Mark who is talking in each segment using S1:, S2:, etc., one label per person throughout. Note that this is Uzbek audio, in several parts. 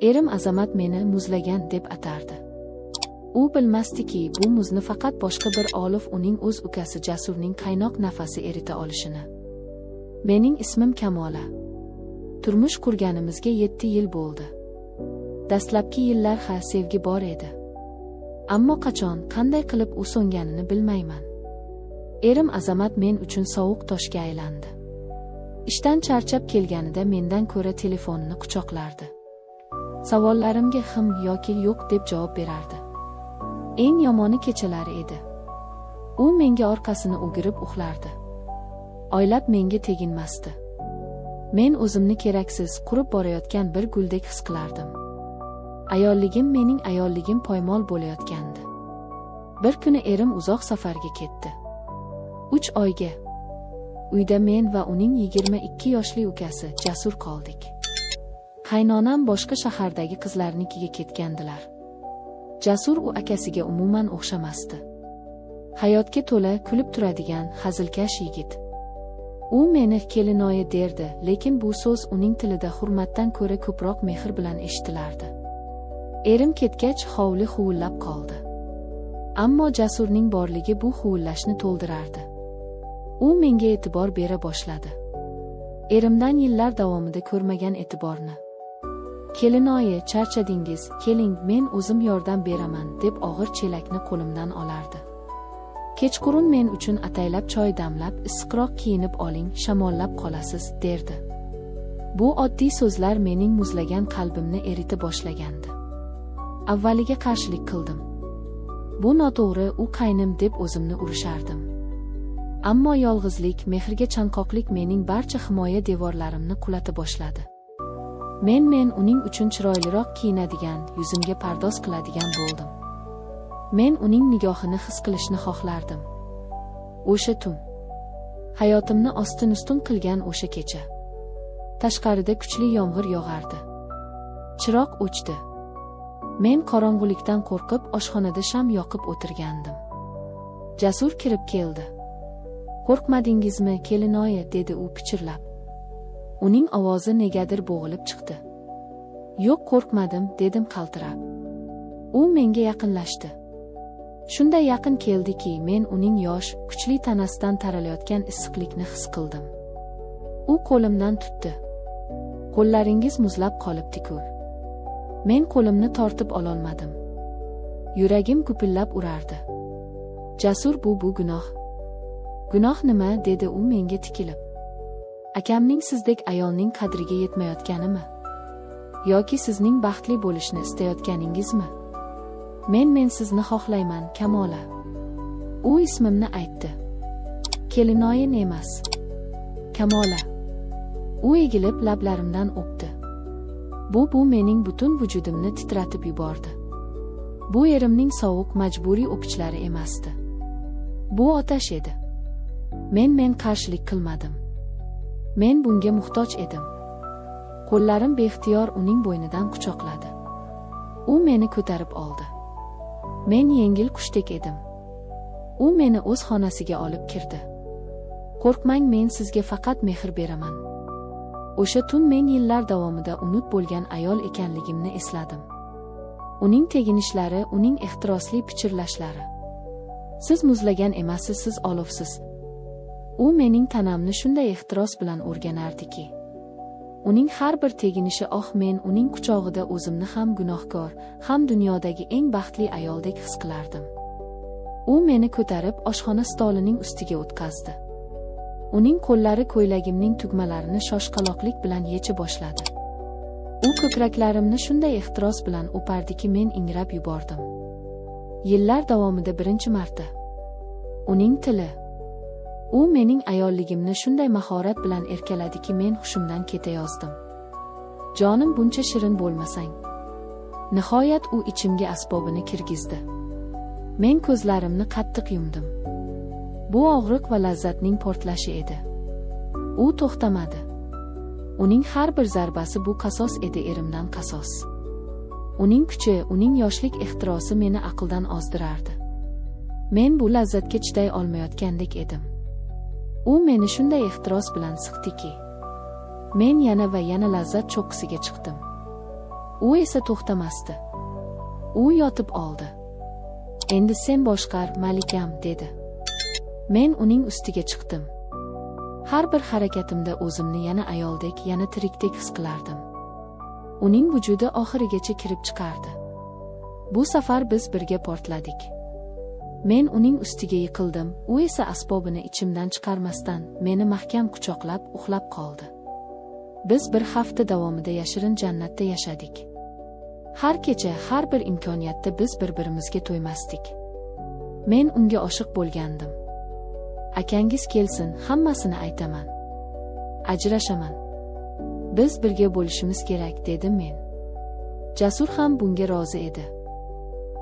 S1: Erim Azamat meni muzlagan deb atardi. U bilmasdiki, bu muzni faqat boshqa bir olov, uning o'z ukasi Jasurning qaynoq nafasi erita olishini. Mening ismim Kamola. Turmush qurganimizga 7 yil bo'ldi. Dastlabki yillar ha, sevgi bor edi. Ammo qachon, qanday qilib u so'nganini bilmayman. Erim Azamat men uchun sovuq toshga aylandi. Ishdan charchab kelganida mendan ko'ra telefonini quchoqlardi. Savollarimga him yoki yo'q deb javob berardi. Eng yomoni kechalari edi. U menga orqasini o'girib uxlardi. Oylab menga teginmasdi. Men o'zimni keraksiz, qurib borayotgan bir guldek his qilardim. Ayolligim, mening ayolligim poymol bo'layotgandi. Bir kuni erim uzoq safarga ketdi. 3 oyga. Uyda men va uning 22 yoshli ukasi Jasur qoldik. Qaynonam boshqa shahardagi qizlarnikiga ketgandilar. Jasur u akasiga umuman o'xshamasdi. Hayotga to'la, kulib turadigan, hazilkash yigit. U meni kelinoyi derdi, lekin bu so'z uning tilida hurmatdan ko'ra ko'proq mehr bilan eshitilardi. Erim ketgach, hovli huvillab qoldi. Ammo Jasurning borligi bu huvillashni to'ldirardi. U menga e'tibor bera boshladi. Erimdan yillar davomida ko'rmagan e'tiborni. Kelinoyi, charchadingiz, keling, men o'zim yordam beraman, deb og'ir chelakni qo'limdan olardi. Kechqurun men uchun ataylab choy damlab, issiqroq kiyinib oling, shamollab qolasiz, derdi. Bu oddiy so'zlar mening muzlagan qalbimni erita boshlagandi. Avvaliga qarshilik qildim. Bu noto'g'ri, u qaynim deb o'zimni urishardim. Ammo yolg'izlik, mehrga chanqoqlik mening barcha himoya devorlarimni qulata boshladi. Men uning uchun chiroyliroq kiyinadigan, yuzimga pardoz qiladigan bo'ldim. Men uning nigohini his qilishni xohlardim. O'sha tun. Hayotimni ostin-ustun qilgan o'sha kecha. Tashqarida kuchli yomg'ir yog'ardi. Chiroq o'chdi. Men qorong'ulikdan qo'rqib oshxonada sham yoqib o'tirgandim. Jasur kirib keldi. Qo'rqmadingizmi, kelinoyi, dedi u pichirlab. Uning ovozi negadir bo'g'ilib chiqdi. Yo'q, qo'rqmadim, dedim qaltirab. U menga yaqinlashdi. Shunday yaqin keldiki, men uning yosh, kuchli tanasidan taralayotgan issiqlikni his qildim. U qo'limdan tutdi. Qo'llaringiz muzlab qolibdi-ku. Men qo'limni tortib ololmadim. Yuragim gupillab urardi. Jasur, bu gunoh. Gunoh nima, dedi u menga tikilib. Akamning sizdek ayolning qadriga yetmayotganimi? Yoki sizning baxtli bo'lishni istayotganingizmi? Men sizni xohlayman, Kamola. U ismimni aytdi. Kelinoyin emas. Kamola. U egilib lablarimdan o'pdi. Bu mening butun vujudimni titratib yubordi. Bu erimning sovuq, majburiy o'pichlari emasdi. Bu otash edi. Men qarshilik qilmadim. Men bunga muhtoj edim. Qo'llarim beixtiyor uning bo'ynidan quchoqladi. U meni ko'tarib oldi. Men yengil qushdek edim. U meni o'z xonasiga olib kirdi. Qo'rqmang, men sizga faqat mehr beraman. O'sha tun men yillar davomida unut bo'lgan ayol ekanligimni esladim. Uning teginishlari, uning ehtirosli pichirlashlari. Siz muzlagan emassiz, siz olovsiz. U mening tanamni shunday ehtiros bilan o'rganardiki. Uning har bir teginishi, oh, men uning quchog'ida o'zimni ham gunohkor, ham dunyodagi eng baxtli ayoldek his qilardim. U meni ko'tarib oshxona stolining ustiga o'tqazdi. Uning qo'llari ko'ylagimning tugmalarini shoshqaloqlik bilan yecha boshladi. U ko'kraklarimni shunday ehtiros bilan o'pardiki, men ingrab yubordim. Yillar davomida birinchi marta. Uning tili. U mening ayolligimni shunday mahorat bilan erkaladiki, men hushimdan ketayozdim. Jonim, buncha shirin bo'lmasang. Nihoyat u ichimga asbobini kirgizdi. Men ko'zlarimni qattiq yumdim. Bu og'riq va lazzatning portlashi edi. U to'xtamadi. Uning har bir zarbasi bu qasos edi, erimdan qasos. Uning kuchi, uning yoshlik ehtirosi meni aqldan ozdirardi. Men bu lazzatga chiday olmayotgandek edim. U meni shunday ehtiros bilan siqdiki, men yana va yana lazzat cho'qqisiga chiqdim. U esa to'xtamasdi. U yotib oldi. Endi sen boshqar, malikam, dedi. Men uning ustiga chiqdim. Har bir harakatimda o'zimni yana ayoldek, yana tirikdek his qilardim. Uning vujudi oxirigacha kirib chiqardi. Bu safar biz birga portladik. Men uning ustiga yiqildim, u esa asbobini ichimdan chiqarmasdan meni mahkam quchoqlab uxlab qoldi. Biz bir hafta davomida yashirin jannatda yashadik. Har kecha, har bir imkoniyatda biz bir-birimizga to'ymasdik. Men unga oshiq bo'lgandim. Akangiz kelsin, hammasini aytaman. Ajrashaman. Biz birga bo'lishimiz kerak, dedim men. Jasur ham bunga rozi edi.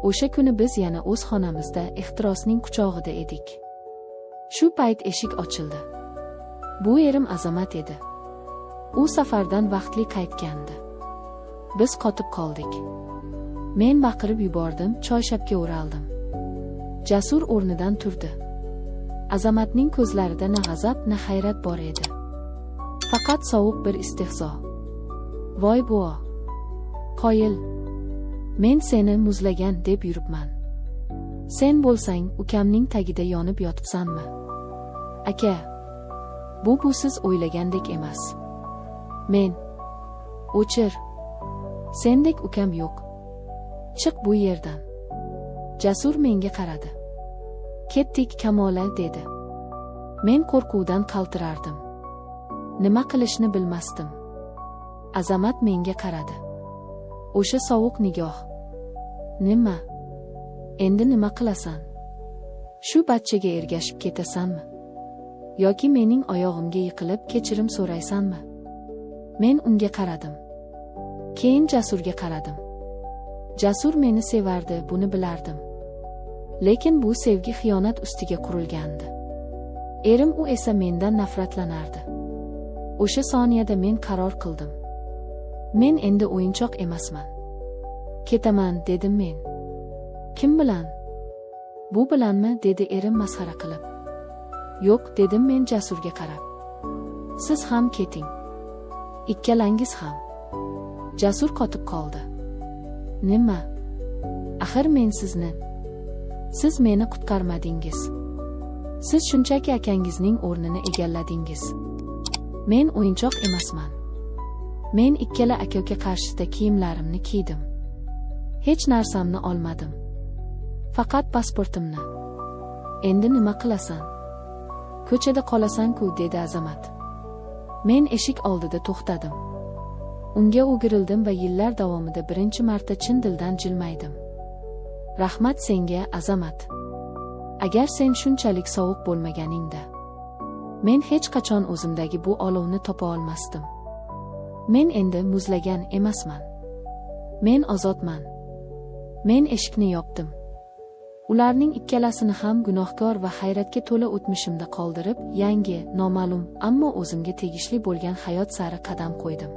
S1: O'sha kuni biz yana o'z xonamizda ehtirosning quchog'ida edik. Shu payt eshik ochildi. Bu erim Azamat edi. U safardan vaqtli qaytgandi. Biz qotib qoldik. Men baqirib yubordim, choyshabga o'raldim. Jasur o'rnidan turdi. Azamatning ko'zlarida na g'azab, na hayrat bor edi. Faqat sovuq bir istehzo. Voy buo. Qoyil. Men seni muzlagan deb yuribman. Sen bo'lsang, ukamning tagida yonib yotibsanmi? Aka, bu siz o'ylagandek emas. Men. O'chir. Sendek ukam yo'q. Chiq bu yerdan. Jasur menga qaradi. Ketdik, Kamola, dedi. Men qo'rquvdan qaltirardim. Nima qilishni bilmasdim. Azamat menga qaradi. O'sha sovuq nigoh. Nima? Endi nima qilasan? Shu bachchaga ergashib ketasanmi? Yoki mening oyog'imga yiqilib kechirim so'raysanmi? Men unga qaradim. Keyin Jasurga qaradim. Jasur meni sevardi, buni bilardim. Lekin bu sevgi xiyonat ustiga qurilgandi. Erim u esa mendan nafratlanardi. O'sha soniyada men qaror qildim. Men endi o'yinchoq emasman. Ketaman, dedim men. Kim bilan? Bu bilanmi, dedi erim masxara qilib. Yo'q, dedim men Jasurga qarab. Siz ham keting. Ikkalangiz ham. Jasur qotib qoldi. Nima? Axir men sizni. Siz meni qutqarmadingiz. Siz shunchaki akangizning o'rnini egalladingiz. Men o'yinchoq emasman. Men ikkala aka-uka qarshisida kiyimlarimni kiydim. Hech narsamni olmadim. Faqat pasportimni. Endi nima qilasan? Ko'chada qolasan-ku, dedi Azamat. Men eshik oldida to'xtadim. Unga o'girildim va yillar davomida birinchi marta chin dildan jilmaydim. Rahmat senga, Azamat. Agar sen shunchalik sovuq bo'lmaganingda, men hech qachon o'zimdagi bu olovni topa olmasdim. Men endi muzlagan emasman. Men ozodman. Men eshikni yopdim. Ularning ikkalasini ham gunohkor va hayratga to'la o'tmishimda qoldirib, yangi, noma'lum, ammo o'zimga tegishli bo'lgan hayot sari qadam qo'ydim.